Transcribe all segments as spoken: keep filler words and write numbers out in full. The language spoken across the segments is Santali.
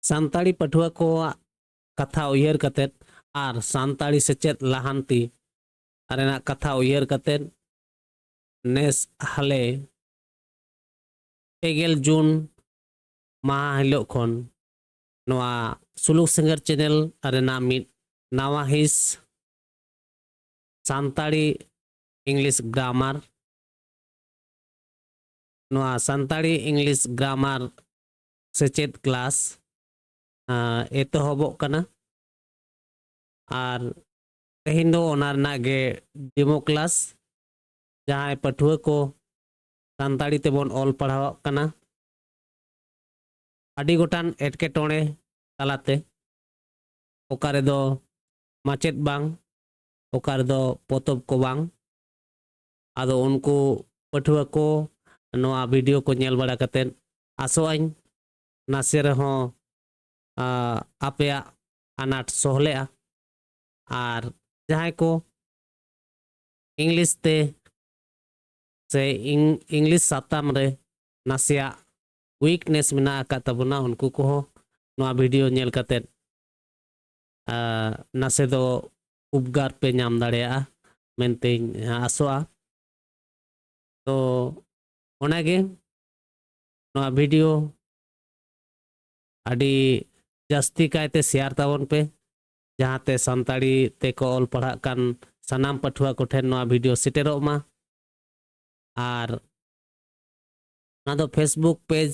ᱥᱟᱱᱛᱟᱲᱤ ᱯᱟᱹᱴᱷᱩᱣᱟᱹ ᱠᱚᱣᱟᱜ ᱠᱟᱛᱷᱟ ᱩᱭᱦᱟᱹᱨ ᱠᱟᱛᱮᱫ ᱟᱨ ᱥᱟᱱᱛᱟᱲᱤ ᱥᱮᱪᱮᱫ ᱞᱟᱦᱟᱱᱛᱤ ᱨᱮᱱᱟᱜ ᱠᱟᱛᱷᱟ ᱩᱭᱦᱟᱹᱨ ᱠᱟᱛᱮᱫ ᱱᱮᱥ ᱦᱟᱞᱮ ᱯᱮ ᱜᱮᱞ ᱡᱩᱱ ᱢᱟᱦᱟ ᱦᱤᱞᱳᱜ ᱠᱷᱚᱱ ᱱᱚᱣᱟ ᱥᱩᱞᱩᱠ ᱥᱤᱝᱜᱟᱨ ᱪᱮᱱᱮᱞ ᱨᱮᱱᱟᱜ ᱢᱤᱫ ᱱᱟᱣᱟ ᱦᱤᱸᱥ ᱥᱟᱱᱛᱟᱲᱤ ᱤᱝᱞᱤᱥ ᱜᱨᱟᱢᱟᱨ, ᱱᱚᱣᱟ ᱥᱟᱱᱛᱟᱲᱤ ᱤᱝᱞᱤᱥ ᱜᱨᱟᱢᱟᱨ ᱥᱮᱪᱮᱫ ᱠᱞᱟᱥ, ᱟᱸ, ᱮᱛᱚᱦᱚᱵᱚᱜ ᱠᱟᱱᱟ᱾ ᱟᱨ ᱛᱮᱦᱮᱧ ᱫᱚ ᱚᱱᱟ ᱨᱮᱱᱟᱜ ᱜᱮ ᱰᱮᱢᱳ ᱠᱞᱟᱥ᱾ ᱡᱟᱦᱟᱸᱭ ᱯᱟᱹᱴᱷᱩᱣᱟᱹ ᱠᱚ ᱥᱟᱱᱛᱟᱲᱤ ᱛᱮᱵᱚᱱ ᱚᱞ ᱯᱟᱲᱦᱟᱣᱚᱜ ᱠᱟᱱᱟ, ᱟᱹᱰᱤ ᱜᱚᱴᱟᱝ ᱮᱴᱠᱮᱴᱚᱬᱮ ᱛᱟᱞᱟᱛᱮ, ᱚᱠᱟ ᱨᱮᱫᱚ ᱢᱟᱪᱮᱫ ᱵᱟᱝ, ᱚᱠᱟ ᱨᱮᱫᱚ ᱯᱚᱛᱚᱵ ᱠᱚ ᱵᱟᱝ᱾ ᱟᱫᱚ ᱩᱱᱠᱩ ᱯᱟᱹᱴᱷᱩᱣᱟᱹ ᱠᱚ ᱱᱚᱣᱟ ᱵᱷᱤᱰᱤᱭᱳ ᱠᱚ ᱧᱮᱞ ᱵᱟᱲᱟ ᱠᱟᱛᱮᱫ ᱟᱥᱚᱜ ᱟᱹᱧ ᱱᱟᱥᱮ ᱨᱮᱦᱚᱸ, ᱟ, ᱟᱯᱮᱭᱟᱜ ᱟᱱᱟᱴ ᱥᱚᱦᱞᱮᱜᱼᱟ᱾ ᱟᱨ ᱡᱟᱦᱟᱸᱭ ᱠᱚ ᱤᱝᱞᱤᱥ ᱛᱮ ᱥᱮ ᱤᱝ-, ᱤᱝᱞᱤᱥ ᱥᱟᱛᱟᱢ ᱨᱮ ᱱᱟᱥᱮᱭᱟᱜ ᱣᱤᱠᱱᱮᱥ ᱢᱮᱱᱟᱜ ᱟᱠᱟᱫ ᱛᱟᱵᱚᱱᱟ, ᱩᱱᱠᱩ ᱠᱚᱦᱚᱸ ᱱᱚᱣᱟ ᱵᱷᱤᱰᱤᱭᱳ ᱧᱮᱞ ᱠᱟᱛᱮᱫ, ᱟ, ᱱᱟᱥᱮ ᱫᱚ ᱩᱯᱠᱟᱨ ᱯᱮ ᱧᱟᱢ ᱫᱟᱲᱮᱭᱟᱜᱼᱟ ᱢᱮᱱᱛᱮᱧ ᱟᱥᱚᱜᱼᱟ᱾ ᱛᱚ ᱚᱱᱟᱜᱮ, ᱱᱚᱣᱟ ᱵᱷᱤᱰᱤᱭᱳ ᱟᱹᱰᱤ ᱡᱟᱹᱥᱛᱤ ᱠᱟᱭᱛᱮ ᱥᱮᱭᱟᱨ ᱛᱟᱵᱚᱱ ᱯᱮ, ᱡᱟᱦᱟᱸᱛᱮ ᱥᱟᱱᱛᱟᱲᱤ ᱛᱮᱠᱚ ᱚᱞ ᱯᱟᱲᱦᱟᱜ ᱠᱟᱱ ᱥᱟᱱᱟᱢ ᱯᱟᱹᱴᱷᱩᱣᱟᱹ ᱠᱚᱴᱷᱮᱱ ᱱᱚᱣᱟ ᱵᱷᱤᱰᱤᱭᱳ ᱥᱮᱴᱮᱨᱚᱜ ᱢᱟ᱾ ᱟᱨ ᱚᱱᱟ ᱫᱚ Facebook ᱯᱮᱡᱽ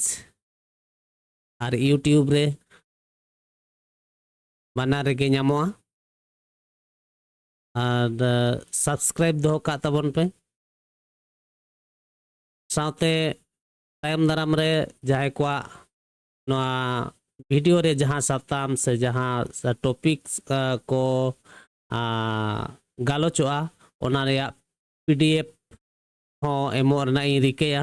ᱟᱨ YouTube ᱨᱮ ᱵᱟᱱᱟᱨ ᱨᱮᱜᱮ ᱧᱟᱢᱚᱜᱼᱟ᱾ ᱟᱨ, ᱟ, ᱥᱟᱵᱥᱠᱨᱟᱭᱤᱵ ᱫᱚᱦᱚ ᱠᱟᱜ ᱛᱟᱵᱚᱱ ᱯᱮ᱾ ᱥᱟᱶᱛᱮ ᱛᱟᱭᱚᱢ ᱫᱟᱨᱟᱢ ᱨᱮ ᱡᱟᱦᱟᱸᱭ ᱠᱚᱣᱟᱜ ᱱᱚᱣᱟ ᱵᱷᱤᱰᱤᱭᱳ ᱨᱮ ᱡᱟᱦᱟᱸ ᱥᱟᱛᱟᱢ ᱥᱮ ᱡᱟᱦᱟᱸ ᱴᱚᱯᱤᱠ, ᱟ, ᱠᱚ, ᱟ, ᱜᱟᱞᱚᱪᱚᱜᱼᱟ, ᱚᱱᱟ ᱨᱮᱭᱟᱜ PDF ᱦᱚᱸ ᱮᱢᱚᱜ ᱨᱮᱱᱟᱜ ᱤᱧ ᱨᱤᱠᱟᱹᱭᱟ᱾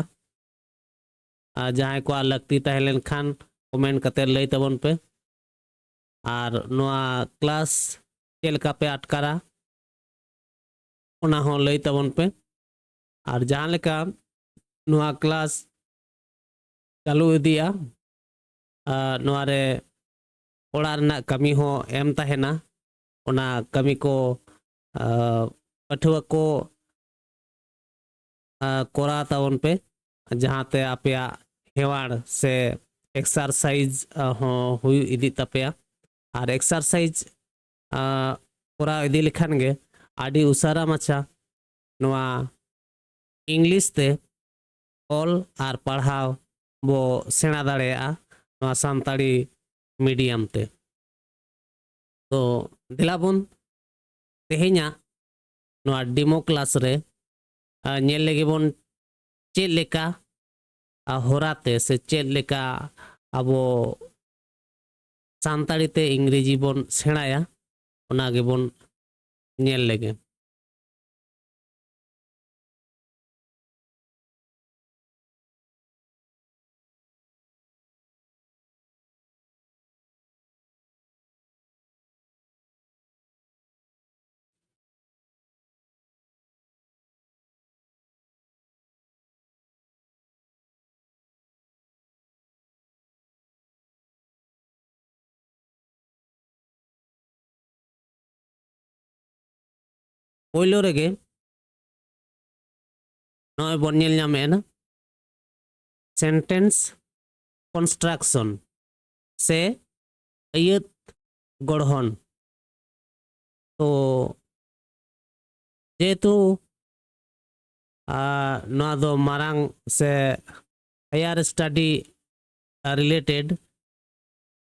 ᱟᱨ ᱡᱟᱦᱟᱸᱭ ᱠᱚᱣᱟᱜ ᱞᱟᱹᱠᱛᱤ ᱛᱟᱦᱮᱸ ᱞᱮᱱᱠᱷᱟᱱ ᱠᱚᱢᱮᱱᱴ ᱠᱟᱛᱮ ᱞᱟᱹᱭ ᱛᱟᱵᱚᱱ ᱯᱮ᱾ ᱟᱨ ᱱᱚᱣᱟ ᱠᱞᱟᱥ ᱪᱮᱫ ᱞᱮᱠᱟ ᱯᱮ ᱟᱴᱠᱟᱨᱟ, ᱚᱱᱟ ᱦᱚᱸ ᱞᱟᱹᱭ ᱛᱟᱵᱚᱱ ᱯᱮ᱾ ᱟᱨ ᱡᱟᱦᱟᱸ ᱞᱮᱠᱟ ᱱᱚᱣᱟ ᱠᱞᱟᱥ ᱪᱟᱹᱞᱩ ᱤᱫᱤᱜᱼᱟ, ᱟᱨ ᱱᱚᱣᱟ ᱨᱮ ᱚᱲᱟᱜ ᱨᱮᱱᱟᱜ ᱠᱟᱹᱢᱤ ᱦᱚᱸ ᱮᱢ ᱛᱟᱦᱮᱱᱟ᱾ ᱚᱱᱟ ᱠᱟᱹᱢᱤ ᱠᱚ, ᱟ, ᱯᱟᱹᱴᱷᱩᱣᱟᱹ ᱠᱚ, ᱟ, ᱠᱚᱨᱟᱣ ᱛᱟᱵᱚᱱ ᱯᱮ, ᱡᱟᱦᱟᱸᱛᱮ ᱟᱯᱮᱭᱟᱜ ᱦᱮᱣᱟᱲ ᱥᱮ ᱮᱠᱥᱟᱨᱥᱟᱭᱤᱡᱽ, ᱟ, ᱦᱚᱸ ᱦᱩᱭ ᱤᱫᱤᱜ ᱛᱟᱯᱮᱭᱟ᱾ ᱟᱨ ᱮᱠᱥᱟᱨᱥᱟᱭᱤᱡᱽ, ᱟ, ᱠᱚᱨᱟᱣ ᱤᱫᱤ ᱞᱮᱠᱷᱟᱱ ᱜᱮ ᱟᱹᱰᱤ ᱩᱥᱟᱹᱨᱟ ᱢᱟᱪᱷᱟ ᱱᱚᱣᱟ ᱤᱝᱞᱤᱥ ᱛᱮ ᱚᱞ ᱟᱨ ᱯᱟᱲᱦᱟᱣ ᱵᱚ ᱥᱮᱬᱟ ᱫᱟᱲᱮᱭᱟᱜᱼᱟ ᱱᱚᱣᱟ ᱥᱟᱱᱛᱟᱲᱤ ᱢᱤᱰᱤᱭᱟᱢ ᱛᱮ᱾ ᱛᱚ ᱫᱮᱞᱟ ᱵᱚᱱ ᱛᱮᱦᱮᱧᱟᱜ ᱱᱚᱣᱟ ᱰᱮᱢᱳ ᱠᱞᱟᱥ ᱨᱮ, ᱟ, ᱧᱮᱞ ᱞᱮᱜᱮ ᱵᱚᱱ ᱪᱮᱫ ᱞᱮᱠᱟ, ᱟ, ᱦᱚᱨᱟᱛᱮ ᱥᱮ ᱪᱮᱫ ᱞᱮᱠᱟ ᱟᱵᱚ ᱥᱟᱱᱛᱟᱲᱤ ᱛᱮ ᱤᱝᱨᱮᱡᱤ ᱵᱚᱱ ᱥᱮᱬᱟᱭᱟ, ᱚᱱᱟ ᱜᱮᱵᱚᱱ ᱧᱮᱞ ᱞᱮᱜᱮ᱾ ᱯᱳᱭᱞᱳ ᱨᱮᱜᱮ ᱱᱚᱜᱼᱚᱭ ᱵᱚᱱ ᱧᱮᱞ ᱧᱟᱢᱮᱫᱼᱟ ᱱᱟ, ᱥᱮᱱᱴᱮᱱᱥ ᱠᱚᱱᱥᱴᱨᱟᱠᱥᱚᱱ ᱥᱮ ᱟᱹᱭᱟᱹᱛ ᱜᱚᱲᱦᱚᱱ᱾ ᱛᱚ ᱡᱮᱦᱮᱛᱩ, ᱟ, ᱱᱚᱣᱟ ᱫᱚ ᱢᱟᱨᱟᱝ ᱥᱮ ᱦᱟᱭᱟᱨ ᱥᱴᱟᱰᱤ ᱨᱤᱞᱮᱴᱮᱰ,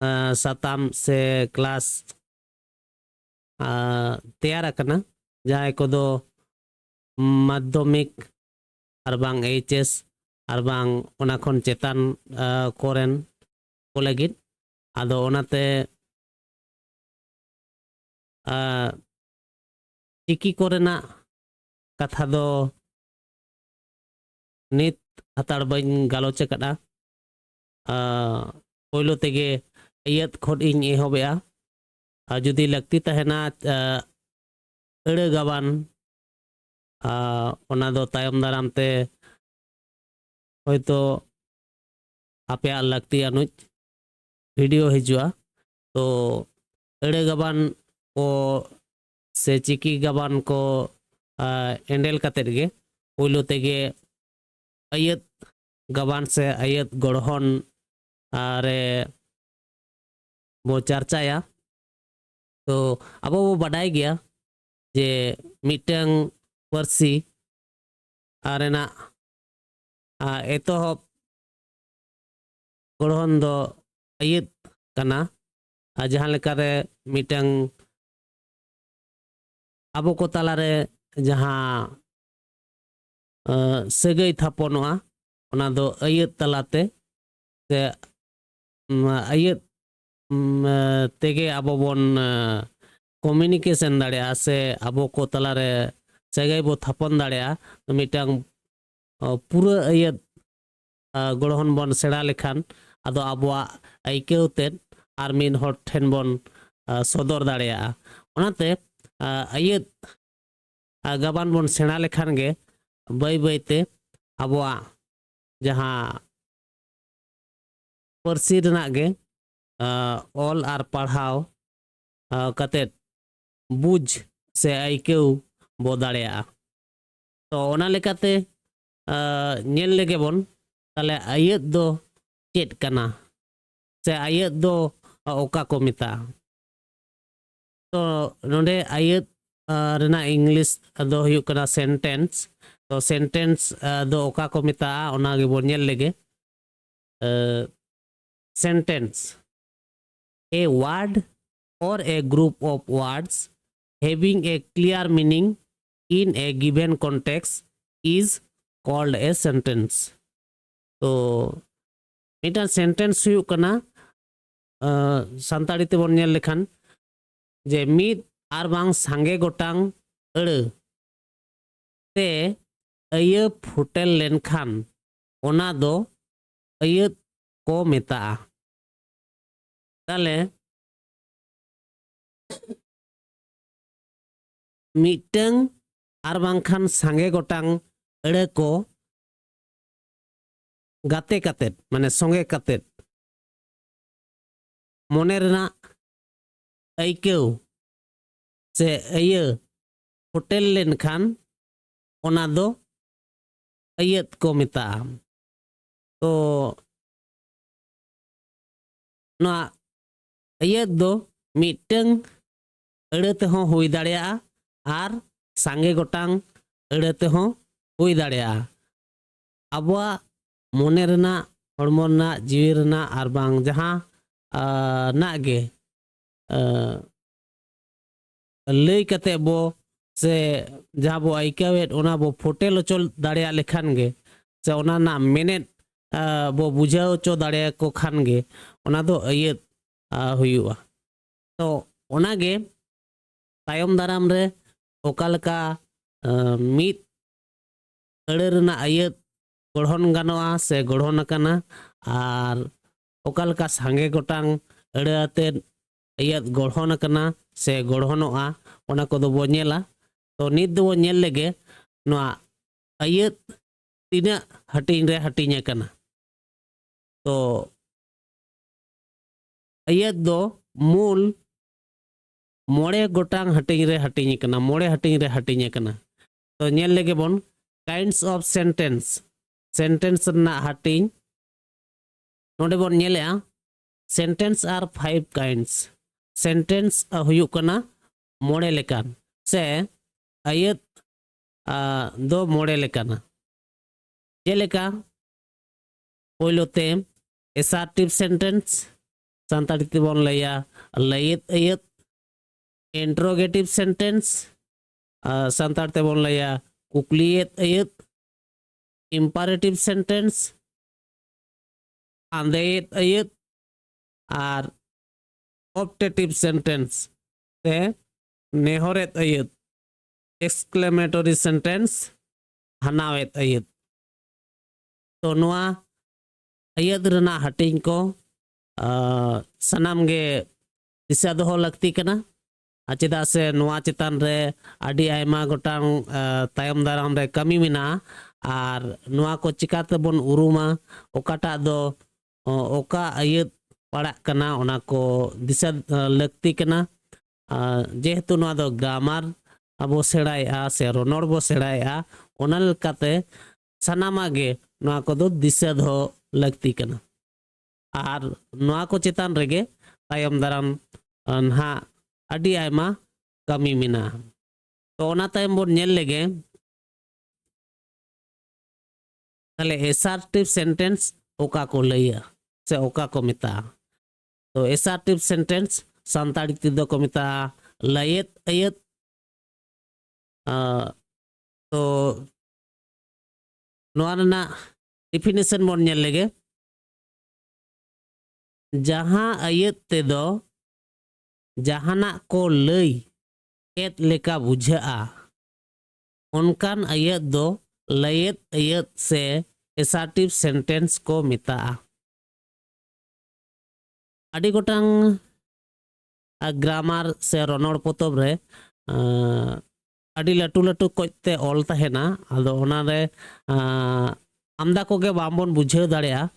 ᱟ, ᱥᱟᱛᱟᱢ ᱥᱮ ᱠᱞᱟᱥ, ᱟ, ᱛᱮᱭᱟᱨ ᱟᱠᱟᱱᱟ, ᱡᱟᱦᱟᱸᱭ ᱠᱚᱫᱚ ᱢᱟᱫᱽᱫᱷᱚᱢᱤᱠ ᱟᱨ ᱵᱟᱝ ᱮᱭᱤᱪ ᱮᱥ ᱟᱨ ᱵᱟᱝ ᱚᱱᱟ ᱠᱷᱚᱱ ᱪᱮᱛᱟᱱ, ᱟ, ᱠᱚᱨᱮᱱ ᱠᱚ ᱞᱟᱹᱜᱤᱫ᱾ ᱟᱫᱚ ᱚᱱᱟᱛᱮ, ᱟ, ᱪᱤᱠᱤ ᱠᱚᱨᱮᱱᱟᱜ ᱠᱟᱛᱷᱟ ᱫᱚ ᱱᱤᱛ ᱦᱟᱛᱟᱲ ᱵᱟᱹᱧ ᱜᱟᱞᱚᱪ ᱟᱠᱟᱫᱼᱟ᱾ ᱟ, ᱯᱳᱭᱞᱳ ᱛᱮᱜᱮ ᱟᱹᱭᱟᱹᱛ ᱠᱷᱚᱱ ᱤᱧ ᱮᱦᱚᱵᱮᱜᱼᱟ᱾ ᱟᱨ ᱡᱩᱫᱤ ᱞᱟᱹᱠᱛᱤ ᱛᱟᱦᱮᱱᱟ, ᱟ, ᱟᱹᱲᱟᱹ ᱜᱟᱵᱟᱱ, ᱟ, ᱚᱱᱟ ᱫᱚ ᱛᱟᱭᱚᱢ ᱫᱟᱨᱟᱢ ᱛᱮ ᱦᱚᱭᱛᱳ ᱟᱯᱮᱭᱟᱜ ᱞᱟᱹᱠᱛᱤ ᱟᱹᱱᱩᱡ ᱵᱷᱤᱰᱤᱭᱳ ᱦᱤᱡᱩᱜᱼᱟ᱾ ᱛᱚ ᱟᱹᱲᱟᱹ ᱜᱟᱵᱟᱱ ᱠᱚ ᱥᱮ ᱪᱤᱠᱤ ᱜᱟᱵᱟᱱ ᱠᱚ, ᱟ, ᱮᱸᱰᱮᱞ ᱠᱟᱛᱮᱫ ᱜᱮ ᱯᱳᱭᱞᱳ ᱛᱮᱜᱮ ᱟᱹᱭᱟᱹᱛ ᱜᱟᱵᱟᱱ ᱥᱮ ᱟᱹᱭᱟᱹᱛ ᱜᱚᱲᱦᱚᱱ, ᱟ, ᱨᱮ ᱵᱚ ᱪᱟᱨᱪᱟᱭᱟ᱾ ᱛᱚ ᱟᱵᱚ ᱵᱚ ᱵᱟᱰᱟᱭ ᱜᱮᱭᱟ ᱡᱮ ᱢᱤᱫᱴᱟᱝ ᱯᱟᱹᱨᱥᱤ, ᱟ, ᱨᱮᱱᱟᱜ, ᱟ, ᱮᱛᱚᱦᱚᱵ ᱜᱚᱲᱦᱚᱱ ᱫᱚ ᱟᱹᱭᱟᱹᱛ ᱠᱟᱱᱟ᱾ ᱟᱨ ᱡᱟᱦᱟᱸ ᱞᱮᱠᱟᱨᱮ ᱢᱤᱫᱴᱟᱝ ᱟᱵᱚ ᱠᱚ ᱛᱟᱞᱟᱨᱮ ᱡᱟᱦᱟᱸ, ᱟ, ᱥᱟᱹᱜᱟᱹᱭ ᱛᱷᱟᱯᱚᱱᱚᱜᱼᱟ, ᱚᱱᱟ ᱫᱚ ᱟᱹᱭᱟᱹᱛ ᱛᱟᱞᱟᱛᱮ ᱥᱮ, ᱩᱢ, ᱟᱹᱭᱟᱹᱛ, ᱩᱢ, ᱛᱮᱜᱮ ᱟᱵᱚ ᱵᱚᱱ, ᱟ, communication ᱫᱟᱲᱮᱭᱟᱜᱼᱟ ᱥᱮ ᱟᱵᱚ ᱠᱚ ᱛᱟᱞᱟᱨᱮ ᱥᱟᱹᱜᱟᱹᱭ ᱵᱚ ᱛᱷᱟᱯᱚᱱ ᱫᱟᱲᱮᱭᱟᱜᱼᱟ᱾ ᱢᱤᱫᱴᱟᱝ, ᱟ, ᱯᱩᱨᱟᱹ ᱟᱹᱭᱟᱹᱛ, ᱟ, ᱜᱚᱲᱦᱚᱱ ᱵᱚᱱ ᱥᱮᱬᱟ ᱞᱮᱠᱷᱟᱱ ᱟᱫᱚ ᱟᱵᱚᱣᱟᱜ ᱟᱹᱭᱠᱟᱹᱣ ᱛᱮᱫ ᱟᱨ ᱢᱤᱫ ᱦᱚᱲ ᱴᱷᱮᱱ ᱵᱚᱱ, ᱟ, ᱥᱚᱫᱚᱨ ᱫᱟᱲᱮᱭᱟᱜᱼᱟ᱾ ᱚᱱᱟᱛᱮ, ᱟ, ᱟᱹᱭᱟᱹᱛ, ᱟ, ᱜᱟᱵᱟᱱ ᱵᱚᱱ ᱥᱮᱬᱟ ᱞᱮᱠᱷᱟᱱ ᱜᱮ ᱵᱟᱹᱭ ᱵᱟᱹᱭᱛᱮ ᱟᱵᱚᱣᱟᱜ ᱡᱟᱦᱟᱸ ᱯᱟᱹᱨᱥᱤ ᱨᱮᱱᱟᱜ ᱜᱮ, ᱟ, ᱚᱞ ᱟᱨ ᱯᱟᱲᱦᱟᱣ, ᱟ, ᱠᱟᱛᱮᱫ ᱵᱩᱡᱽ ᱥᱮ ᱟᱹᱭᱠᱟᱹᱣ ᱵᱚ ᱫᱟᱲᱮᱭᱟᱜᱼᱟ᱾ ᱛᱚ ᱚᱱᱟ ᱞᱮᱠᱟᱛᱮ, ᱟ, ᱧᱮᱞ ᱞᱮᱜᱮ ᱵᱚᱱ, ᱛᱟᱦᱞᱮ ᱟᱹᱭᱟᱹᱛ ᱫᱚ ᱪᱮᱫ ᱠᱟᱱᱟ ᱥᱮ ᱟᱹᱭᱟᱹᱛ ᱫᱚ ᱚᱠᱟ ᱠᱚ ᱢᱮᱛᱟᱜᱼᱟ? ᱛᱚ ᱱᱚᱰᱮ ᱟᱹᱭᱟᱹᱛ, ᱟ, ᱨᱮᱱᱟᱜ ᱤᱝᱞᱤᱥ ᱫᱚ ᱦᱩᱭᱩᱜ ᱠᱟᱱᱟ sentence᱾ ᱛᱚ sentence, ᱟ, ᱫᱚ ᱚᱠᱟ ᱠᱚ ᱢᱮᱛᱟᱜᱼᱟ, ᱚᱱᱟ ᱜᱮᱵᱚᱱ ᱧᱮᱞ ᱞᱮᱜᱮ᱾ ᱟ, sentence, a word or a group of words having a clear meaning in a given context is called a sentence. ᱛᱚ ᱢᱤᱫᱴᱟᱝ sentence ᱦᱩᱭᱩᱜ ᱠᱟᱱᱟ, ᱟ, ᱥᱟᱱᱛᱟᱲᱤ ᱛᱮᱵᱚᱱ ᱧᱮᱞ ᱞᱮᱠᱷᱟᱱ ᱡᱮ ᱢᱤᱫ ᱟᱨ ᱵᱟᱝ ᱥᱟᱸᱜᱮ ᱜᱚᱴᱟᱝ ᱟᱹᱲᱟᱹ ᱛᱮ ᱟᱹᱭᱟᱹ ᱯᱷᱩᱴᱮᱞ ᱞᱮᱱᱠᱷᱟᱱ ᱚᱱᱟ ᱫᱚ ᱟᱹᱭᱟᱹᱛ ᱠᱚ ᱢᱮᱛᱟᱜᱼᱟ᱾ ᱛᱟᱦᱞᱮ ᱢᱤᱫᱴᱟᱝ ᱟᱨ ᱵᱟᱝᱠᱷᱟᱱ ᱥᱟᱸᱜᱮ ᱜᱚᱴᱟᱝ ᱟᱹᱲᱟᱹ ᱠᱚ ᱜᱟᱛᱮ ᱠᱟᱛᱮᱫ, ᱢᱟᱱᱮ ᱥᱚᱸᱜᱮ ᱠᱟᱛᱮᱫ, ᱢᱚᱱᱮ ᱨᱮᱱᱟᱜ ᱟᱹᱭᱠᱟᱹᱣ ᱥᱮ ᱟᱹᱭᱟᱹ ᱯᱷᱚᱴᱮᱞ ᱞᱮᱱᱠᱷᱟᱱ ᱚᱱᱟ ᱫᱚ ᱟᱹᱭᱟᱹᱛ ᱠᱚ ᱢᱮᱛᱟᱜᱼᱟ᱾ ᱛᱚ ᱱᱚᱣᱟ ᱟᱹᱭᱟᱹᱛ ᱫᱚ ᱢᱤᱫᱴᱟᱹᱝ ᱟᱹᱲᱟᱹ ᱛᱮᱦᱚᱸ ᱦᱩᱭ ᱫᱟᱲᱮᱭᱟᱜᱼᱟ ᱟᱨ ᱥᱟᱸᱜᱮ ᱜᱚᱴᱟᱝ ᱟᱹᱲᱟᱹ ᱛᱮᱦᱚᱸ ᱦᱩᱭ ᱫᱟᱲᱮᱭᱟᱜᱼᱟ᱾ ᱟᱵᱚᱣᱟᱜ ᱢᱚᱱᱮ ᱨᱮᱱᱟᱜ, ᱦᱚᱲᱢᱚ ᱨᱮᱱᱟᱜ, ᱡᱤᱣᱤ ᱨᱮᱱᱟᱜ ᱟᱨ ᱵᱟᱝ ᱡᱟᱦᱟᱸ ᱟᱸ, ᱱᱟᱜ ᱜᱮ ᱟᱸ, ᱞᱟᱹᱭ ᱠᱟᱛᱮ ᱵᱚ ᱥᱮ ᱡᱟᱦᱟᱸ ᱵᱚ ᱟᱹᱭᱠᱟᱹᱣᱮᱫ ᱚᱱᱟ ᱵᱚ ᱯᱷᱚᱴᱮᱞ ᱦᱚᱪᱚ ᱫᱟᱲᱮᱭᱟᱜ ᱞᱮᱠᱷᱟᱱ ᱜᱮ ᱥᱮ ᱚᱱᱟ ᱨᱮᱱᱟᱜ ᱢᱮᱱᱮᱫ ᱟᱸ, ᱵᱚ ᱵᱩᱡᱷᱟᱹᱣ ᱦᱚᱪᱚ ᱫᱟᱲᱮᱭᱟᱠᱚ ᱠᱷᱟᱱ ᱜᱮ ᱚᱱᱟ ᱫᱚ ᱟᱹᱭᱟᱹᱛ ᱟᱸ, ᱦᱩᱭᱩᱜᱼᱟ᱾ ᱛᱚ ᱚᱱᱟᱜᱮ ᱛᱟᱭᱚᱢ ᱫᱟᱨᱟᱢ ᱨᱮ ᱚᱠᱟ ᱞᱮᱠᱟ ᱟᱸ, ᱢᱤᱫ ᱟᱹᱲᱟᱹ ᱨᱮᱱᱟᱜ ᱟᱹᱭᱟᱹᱛ ᱜᱚᱲᱦᱚᱱ ᱜᱟᱱᱚᱜᱼᱟ ᱥᱮ ᱜᱚᱲᱦᱚᱱ ᱟᱠᱟᱱᱟ, ᱟᱨ ᱚᱠᱟ ᱞᱮᱠᱟ ᱥᱟᱸᱜᱮ ᱜᱚᱴᱟᱝ ᱟᱹᱲᱟᱹ ᱟᱛᱮᱫ ᱟᱹᱭᱟᱹᱛ ᱜᱚᱲᱦᱚᱱ ᱟᱠᱟᱱᱟ ᱥᱮ ᱜᱚᱲᱦᱚᱱᱚᱜᱼᱟ, ᱚᱱᱟ ᱠᱚᱫᱚ ᱵᱚ ᱧᱮᱞᱟ᱾ ᱛᱚ ᱱᱤᱛ ᱫᱚᱵᱚ ᱧᱮᱞ ᱞᱮᱜᱮ ᱱᱚᱣᱟ ᱟᱹᱭᱟᱹᱛ ᱛᱤᱱᱟᱹᱜ ᱦᱟᱹᱴᱤᱧ ᱨᱮ ᱦᱟᱹᱴᱤᱧ ᱟᱠᱟᱱᱟ᱾ ᱛᱚ ᱟᱹᱭᱟᱹᱛ ᱫᱚ ᱢᱩᱞ ᱢᱚᱬᱮ ᱜᱚᱴᱟᱝ ᱦᱟᱹᱴᱤᱧ ᱨᱮ ᱦᱟᱹᱴᱤᱧ ᱟᱠᱟᱱᱟ, ᱢᱚᱬᱮ ᱦᱟᱹᱴᱤᱧ ᱨᱮ ᱦᱟᱹᱴᱤᱧ ᱟᱠᱟᱱᱟ᱾ ᱛᱚ ᱧᱮᱞ ᱞᱮᱜᱮ ᱵᱚᱱ kinds of sentence, sentence ᱨᱮᱱᱟᱜ ᱦᱟᱹᱴᱤᱧ᱾ ᱱᱚᱰᱮ ᱵᱚᱱ ᱧᱮᱞᱮᱜᱼᱟ sentence are five kinds, sentence ᱦᱩᱭᱩᱜ ᱠᱟᱱᱟ ᱢᱚᱬᱮ ᱞᱮᱠᱟᱱ ᱥᱮ ᱟᱹᱭᱟᱹᱛ ᱟᱸ, ᱫᱚ ᱢᱚᱬᱮ ᱞᱮᱠᱟᱱᱟ᱾ ᱡᱮᱞᱮᱠᱟ ᱯᱳᱭᱞᱳ ᱛᱮ assertive sentence, ᱥᱟᱱᱛᱟᱲᱤ ᱛᱮᱵᱚᱱ ᱞᱟᱹᱭᱟ ᱞᱟᱹᱭᱮᱫ ᱟᱹᱭᱟᱹᱛ, interrogative sentence, ᱟᱨ ᱥᱟᱱᱛᱟᱲ ᱛᱮᱵᱚᱱ ᱞᱟᱹᱭᱟ ᱠᱩᱠᱞᱤᱭᱮᱫ ᱟᱹᱭᱟᱹᱛ, imperative sentence, ᱟᱸᱫᱮᱭᱮᱫ ᱟᱹᱭᱟᱹᱛ, ᱟᱨ optative sentence ᱥᱮ ᱱᱮᱦᱚᱨᱮᱫ ᱟᱹᱭᱟᱹᱛ, exclamatory sentence, ᱦᱟᱱᱟᱣᱮᱫ ᱟᱹᱭᱟᱹᱛ᱾ ᱛᱚ ᱱᱚᱣᱟ ᱟᱹᱭᱟᱹᱛ ᱨᱮᱱᱟᱜ ᱦᱟᱹᱴᱤᱧ ᱠᱚ ᱟᱸ, ᱥᱟᱱᱟᱢ ᱜᱮ ᱫᱤᱥᱟᱹ ᱫᱚᱦᱚ ᱞᱟᱹᱠᱛᱤ ᱠᱟᱱᱟ᱾ ᱟᱨ ᱪᱮᱫᱟᱜ ᱥᱮ ᱱᱚᱣᱟ ᱪᱮᱛᱟᱱ ᱨᱮ ᱟᱹᱰᱤ ᱟᱭᱢᱟ ᱜᱚᱴᱟᱝ ᱟᱸ, ᱛᱟᱭᱚᱢ ᱫᱟᱨᱟᱢ ᱨᱮ ᱠᱟᱹᱢᱤ ᱢᱮᱱᱟᱜᱼᱟ᱾ ᱟᱨ ᱱᱚᱣᱟ ᱠᱚ ᱪᱤᱠᱟ ᱛᱮᱵᱚᱱ ᱩᱨᱩᱢᱟ, ᱚᱠᱟᱴᱟᱜ ᱫᱚ ᱚ, ᱚᱠᱟ ᱟᱹᱭᱟᱹᱛ, ᱯᱟᱲᱟᱜ ᱠᱟᱱᱟ, ᱚᱱᱟ ᱠᱚ ᱫᱤᱥᱟᱹ ᱞᱟᱹᱠᱛᱤ ᱠᱟᱱᱟ᱾ ᱡᱮᱦᱮᱛᱩ ᱱᱚᱣᱟ ᱫᱚ ᱜᱨᱟᱢᱟᱨ ᱟᱵᱚ ᱥᱮᱬᱟᱭᱮᱫᱼᱟ ᱥᱮ ᱨᱚᱱᱚᱲ ᱵᱚ ᱥᱮᱬᱟᱭᱮᱫᱼᱟ, ᱚᱱᱟ ᱞᱮᱠᱟᱛᱮ ᱥᱟᱱᱟᱢᱟᱜ ᱜᱮ ᱱᱚᱣᱟ ᱠᱚᱫᱚ ᱫᱤᱥᱟᱹ ᱫᱚᱦᱚ ᱞᱟᱹᱠᱛᱤ ᱠᱟᱱᱟ᱾ ᱟᱨ ᱱᱚᱣᱟ ᱠᱚ ᱪᱮᱛᱟᱱ ᱨᱮᱜᱮ ᱛᱟᱭᱚᱢ ᱫᱟᱨᱟᱢ ᱱᱟᱦᱟᱜ ᱟᱹᱰᱤ ᱟᱭᱢᱟ ᱠᱟᱹᱢᱤ ᱢᱮᱱᱟᱜᱼᱟ᱾ ᱛᱚ, ᱚᱱᱟ ᱛᱟᱭᱚᱢ ᱵᱚᱱ ᱧᱮᱞ ᱞᱮᱜᱮ, ᱛᱟᱦᱞᱮ ᱮᱥᱟᱨᱴᱤᱵᱷ ᱥᱮᱱᱴᱮᱱᱥ ᱚᱠᱟ ᱠᱚ ᱞᱟᱹᱭᱟ ᱥᱮ ᱚᱠᱟ ᱠᱚ ᱢᱮᱛᱟᱜᱼᱟ᱾ ᱛᱚ, ᱮᱥᱟᱨᱴᱤᱵᱷ ᱥᱮᱱᱴᱮᱱᱥ ᱥᱟᱱᱛᱟᱲᱤ ᱛᱮᱫᱚ ᱠᱚ ᱢᱮᱛᱟᱜᱼᱟ ᱞᱟᱹᱭᱮᱫ ᱟᱹᱭᱟᱹᱛ᱾ ᱛᱚ, ᱱᱚᱣᱟ ᱨᱮᱱᱟᱜ ᱰᱤᱯᱷᱤᱱᱮᱥᱚᱱ ᱵᱚᱱ ᱧᱮᱞ ᱞᱮᱜᱮ᱾ ᱡᱟᱦᱟᱸ ᱟᱹᱭᱟᱹᱛ ᱛᱮᱫᱚ ᱡᱟᱦᱟᱱᱟᱜ ᱠᱚ ᱞᱟᱹᱭ ᱮᱫ ᱞᱮᱠᱟ ᱵᱩᱡᱷᱟᱹᱜᱼᱟ, ᱚᱱᱠᱟᱱ ᱟᱹᱭᱟᱹᱛ ᱫᱚ ᱞᱟᱹᱭᱮᱫ ᱟᱹᱭᱟᱹᱛ ᱥᱮ ᱮᱥᱟᱨᱴᱤᱵᱷ ᱥᱮᱱᱴᱮᱱᱥ ᱠᱚ ᱢᱮᱛᱟᱜᱼᱟ᱾ ᱟᱹᱰᱤ ᱜᱚᱴᱟᱝ ᱜᱨᱟᱢᱟᱨ ᱥᱮ ᱨᱚᱱᱚᱲ ᱯᱚᱛᱚᱵ ᱨᱮ ᱟᱹᱰᱤ ᱞᱟᱹᱴᱩ ᱞᱟᱹᱴᱩ ᱠᱚᱡ ᱛᱮ ᱚᱞ ᱛᱟᱦᱮᱱᱟ᱾ ᱟᱫᱚ ᱚᱱᱟᱨᱮ ᱟᱢᱫᱟ ᱠᱚᱜᱮ ᱵᱟᱝᱵᱚᱱ ᱵᱩᱡᱷᱟᱹᱣ ᱫᱟᱲᱮᱭᱟᱜᱼᱟ᱾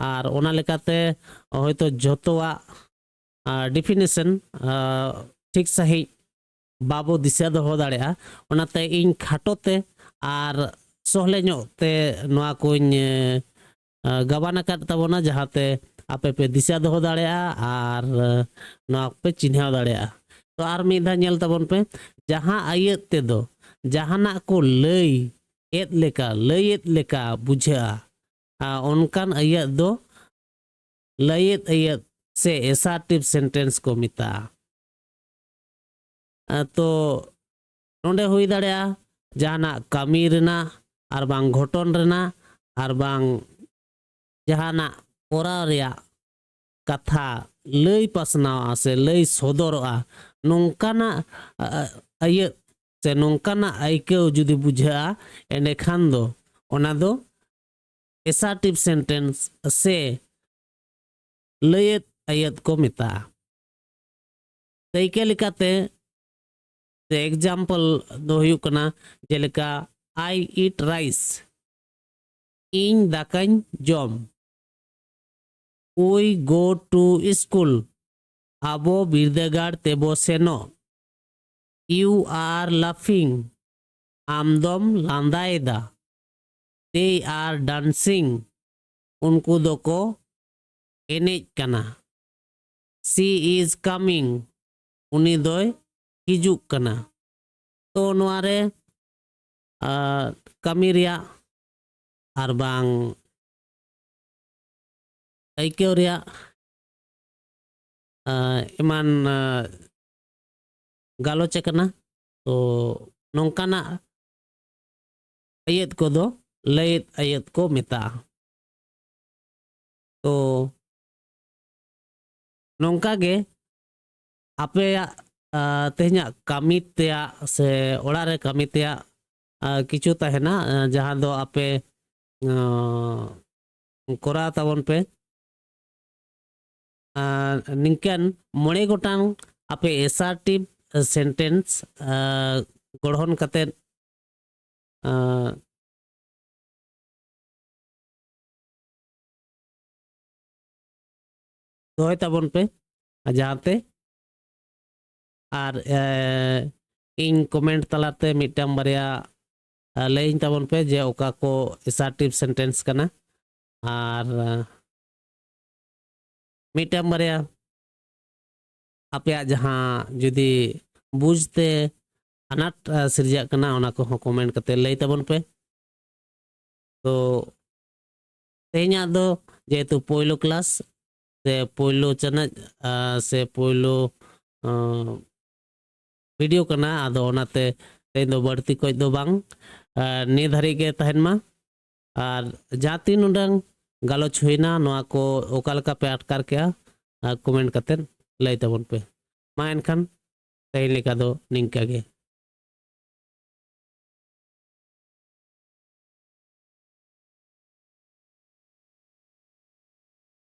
ᱟᱨ ᱚᱱᱟ ᱞᱮᱠᱟᱛᱮ ᱦᱚᱭᱛᱳ ᱡᱷᱚᱛᱚᱣᱟᱜ ᱰᱤᱯᱷᱤᱱᱮᱥᱚᱱ ᱴᱷᱤᱠ ᱥᱟᱺᱦᱤᱡ ᱵᱟᱵᱚ ᱫᱤᱥᱟᱹ ᱫᱚᱦᱚ ᱫᱟᱲᱮᱭᱟᱜᱼᱟ᱾ ᱚᱱᱟᱛᱮ ᱤᱧ ᱠᱷᱟᱴᱚ ᱛᱮ ᱟᱨ ᱥᱚᱦᱞᱮ ᱧᱚᱜ ᱛᱮ ᱱᱚᱣᱟ ᱠᱚᱧ ᱜᱟᱵᱟᱱ ᱟᱠᱟᱫ ᱛᱟᱵᱚᱱᱟ, ᱡᱟᱦᱟᱸᱛᱮ ᱟᱯᱮ ᱯᱮ ᱫᱤᱥᱟᱹ ᱫᱚᱦᱚ ᱫᱟᱲᱮᱭᱟᱜᱼᱟ ᱟᱨ ᱱᱚᱣᱟ ᱯᱮ ᱪᱤᱱᱦᱟᱹᱣ ᱫᱟᱲᱮᱭᱟᱜᱼᱟ᱾ ᱛᱚ, ᱟᱨ ᱢᱤᱫ ᱫᱷᱟᱣ ᱧᱮᱞ ᱛᱟᱵᱚᱱ ᱯᱮ, ᱡᱟᱦᱟᱸ ᱟᱹᱭᱟᱹᱛ ᱛᱮᱫᱚ ᱡᱟᱦᱟᱱᱟᱜ ᱠᱚ ᱞᱟᱹᱭ ᱮᱫ ᱞᱮᱠᱟ, ᱞᱟᱹᱭᱮᱫ ᱞᱮᱠᱟ ᱵᱩᱡᱷᱟᱹᱜᱼᱟ, ᱟᱨ ᱚᱱᱠᱟᱱ ᱟᱹᱭᱟᱹᱛ ᱫᱚ ᱞᱟᱹᱭᱮᱫ ᱟᱹᱭᱟᱹᱛ ᱥᱮ ᱮᱥᱟᱨᱴᱤᱵᱷ ᱥᱮᱱᱴᱮᱱᱥ ᱠᱚ ᱢᱮᱛᱟᱜᱼᱟ᱾ ᱛᱚ, ᱱᱚᱰᱮ ᱦᱩᱭ ᱫᱟᱲᱮᱭᱟᱜᱼᱟ ᱡᱟᱦᱟᱱᱟᱜ ᱠᱟᱹᱢᱤ ᱨᱮᱱᱟᱜ ᱟᱨ ᱵᱟᱝ ᱜᱷᱚᱴᱚᱱ ᱨᱮᱱᱟᱜ ᱟᱨ ᱵᱟᱝ ᱡᱟᱦᱟᱱᱟᱜ ᱠᱚᱨᱟᱣ ᱨᱮᱭᱟᱜ ᱠᱟᱛᱷᱟ ᱞᱟᱹᱭ ᱯᱟᱥᱱᱟᱣᱚᱜᱼᱟ ᱥᱮ ᱞᱟᱹᱭ ᱥᱚᱫᱚᱨᱚᱜᱼᱟ, ᱱᱚᱝᱠᱟᱱᱟᱜ ᱟᱹᱭᱟᱹᱛ ᱥᱮ ᱱᱚᱝᱠᱟᱱᱟᱜ ᱟᱹᱭᱠᱟᱹᱣ ᱡᱩᱫᱤ ᱵᱩᱡᱷᱟᱹᱜᱼᱟ, ᱮᱸᱰᱮᱠᱷᱟᱱ ᱫᱚ ᱚᱱᱟ ᱫᱚ ᱮᱥᱟᱨᱴᱤᱵᱷ ᱥᱮᱱᱴᱮᱱᱥ ᱥᱮ ᱞᱟᱹᱭᱮᱫ ᱟᱹᱭᱟᱹᱛ ᱠᱚ ᱢᱮᱛᱟᱜᱼᱟ᱾ ᱫᱟᱹᱭᱠᱟᱹ ᱞᱮᱠᱟᱛᱮ ᱥᱮ ᱮᱠᱡᱟᱢᱯᱚᱞ ᱫᱚ ᱦᱩᱭᱩᱜ ᱠᱟᱱᱟ, ᱡᱮᱞᱮᱠᱟ, "I eat rice", ᱤᱧ ᱫᱟᱠᱟᱧ ᱡᱚᱢ᱾ We go to school. ᱟᱵᱚ ᱵᱤᱨᱫᱟᱹᱜᱟᱲ ᱛᱮᱵᱚ ᱥᱮᱱᱚᱜ᱾ You are laughing. ᱟᱢ ᱫᱚᱢ ᱞᱟᱸᱫᱟᱭᱮᱫᱟ᱾ They are dancing. ᱩᱱᱠᱩ ᱫᱚᱠᱚ ᱮᱱᱮᱡ ᱠᱟᱱᱟ᱾ She is coming. ᱩᱱᱤ ᱫᱚᱭ ᱦᱤᱡᱩᱜ ᱠᱟᱱᱟ᱾ ᱛᱚ ᱱᱚᱣᱟ ᱨᱮ ᱟᱨ ᱠᱟᱹᱢᱤ ᱨᱮᱭᱟᱜ ᱟᱨ ᱵᱟᱝ ᱟᱹᱭᱠᱟᱹᱣ ᱨᱮᱭᱟᱜ ᱟᱨ ᱮᱢᱟᱱ ᱟᱨ ᱜᱟᱞᱚᱪ ᱟᱠᱟᱱᱟ᱾ ᱛᱚ ᱱᱚᱝᱠᱟᱱᱟᱜ ᱟᱹᱭᱟᱹᱛ ᱠᱚᱫᱚ ᱞᱟᱹᱭᱮᱫ ᱟᱹᱭᱟᱹᱛ ᱠᱚ ᱢᱮᱛᱟᱜᱼᱟ᱾ ᱛᱚ ᱱᱚᱝᱠᱟ ᱜᱮ ᱟᱯᱮᱭᱟᱜ ᱟᱨ ᱛᱮᱦᱮᱧᱟᱜ ᱠᱟᱹᱢᱤ ᱛᱮᱭᱟᱜ ᱥᱮ ᱚᱲᱟᱜ ᱨᱮ ᱠᱟᱹᱢᱤ ᱛᱮᱭᱟᱜ ᱟᱨ ᱠᱤᱪᱷᱩ ᱛᱟᱦᱮᱱᱟ, ᱟᱨ ᱡᱟᱦᱟᱸ ᱫᱚ ᱟᱯᱮ ᱟᱨ ᱠᱚᱨᱟᱣ ᱛᱟᱵᱚᱱ ᱯᱮ᱾ ᱟᱨ ᱱᱤᱝᱠᱟᱹᱱ ᱢᱚᱬᱮ ᱜᱚᱴᱟᱝ ᱟᱯᱮ assertive sentence ᱟᱨ ᱜᱚᱲᱦᱚᱱ ᱠᱟᱛᱮᱫ ᱟᱨ ᱫᱚᱦᱚᱭ ᱛᱟᱵᱚᱱ ᱯᱮ, ᱟᱨ ᱡᱟᱦᱟᱸᱛᱮ ᱟᱨ ᱮ, ᱤᱧ comment ᱛᱟᱞᱟᱛᱮ ᱢᱤᱫᱴᱟᱝ ᱵᱟᱨᱭᱟ ᱟᱨ ᱞᱟᱹᱭᱟᱹᱧ ᱛᱟᱵᱚᱱ ᱯᱮ ᱡᱮ ᱚᱠᱟ ᱠᱚ assertive sentence ᱠᱟᱱᱟ᱾ ᱟᱨ ᱟᱨ ᱢᱤᱫᱴᱟᱝ ᱵᱟᱨᱭᱟ ᱟᱯᱮᱭᱟᱜ ᱡᱟᱦᱟᱸ ᱡᱩᱫᱤ ᱵᱩᱡᱽ ᱛᱮ ᱟᱱᱟᱴ ᱟᱨ ᱥᱤᱨᱡᱟᱹᱜ ᱠᱟᱱᱟ, ᱚᱱᱟ ᱠᱚᱦᱚᱸ comment ᱠᱟᱛᱮ ᱞᱟᱹᱭ ᱛᱟᱵᱚᱱ ᱯᱮ᱾ ᱛᱚ ᱛᱮᱦᱮᱧᱟᱜ ᱫᱚ ᱡᱮᱦᱮᱛᱩ ᱯᱳᱭᱞᱳ class ᱥᱮ ᱯᱳᱭᱞᱳ ᱪᱟᱱᱟᱪ ᱟᱨ ᱥᱮ ᱯᱳᱭᱞᱳ ᱟᱨ video ᱠᱟᱱᱟ, ᱟᱫᱚ ᱚᱱᱟᱛᱮ ᱛᱮᱦᱮᱧ ᱫᱚ ᱵᱟᱹᱲᱛᱤ ᱠᱚᱡ ᱫᱚ ᱵᱟᱝ, ᱟᱨ ᱱᱤᱭᱟᱹ ᱫᱷᱟᱹᱨᱤᱡ ᱜᱮ ᱛᱟᱦᱮᱱ ᱢᱟ᱾ ᱟᱨ ᱡᱟᱦᱟᱸ ᱛᱤᱱ ᱩᱰᱟᱹᱝ ᱜᱟᱞᱚᱪ ᱦᱩᱭᱱᱟ, ᱱᱚᱣᱟ ᱠᱚ ᱚᱠᱟ ᱞᱮᱠᱟ ᱯᱮ ᱟᱴᱠᱟᱨ ᱠᱮᱜᱼᱟ, ᱟᱨ comment ᱠᱟᱛᱮᱫ ᱞᱟᱹᱭ ᱛᱟᱵᱚᱱ ᱯᱮ᱾ ᱢᱟ ᱮᱱᱠᱷᱟᱱ ᱛᱮᱦᱮᱧ ᱞᱮᱠᱟ ᱫᱚ ᱱᱤᱝᱠᱟ ᱜᱮ᱾